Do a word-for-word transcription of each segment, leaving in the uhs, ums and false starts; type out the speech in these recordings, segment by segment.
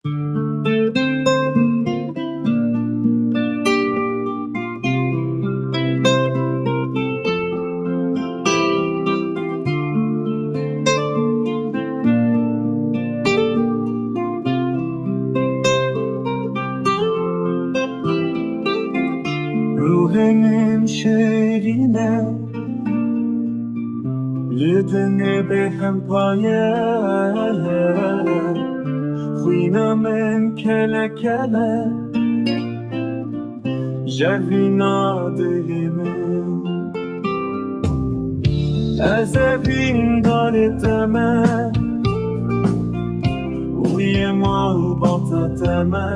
Ruhê min şêrîn e, li dinê bêhempa ye. Xwîna min kele kele, jevîna dilê min. Ez evîndarê te me, û yê malbata te me.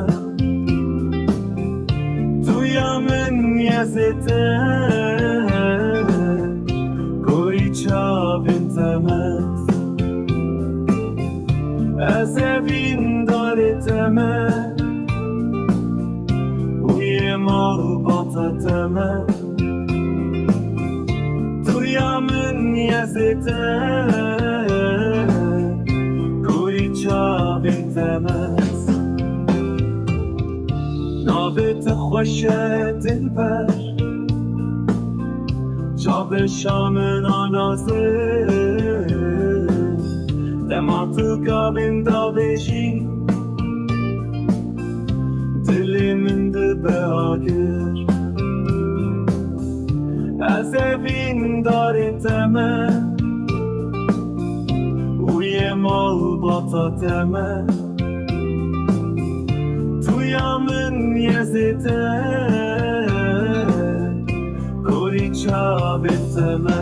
Tuya min yezê te, korî çavên te me. Ez evîndarê te me, û yê malbata te me. Tuya min yezê te, korî çavên te me. Navê te xweş e dilber, çavê şa min a nazik. Dema tu gavên davêjî, dilê min dibe agir. Ez evîndarê te me, û yê malbata te me. Tuya min yezê te, korî çavên te me.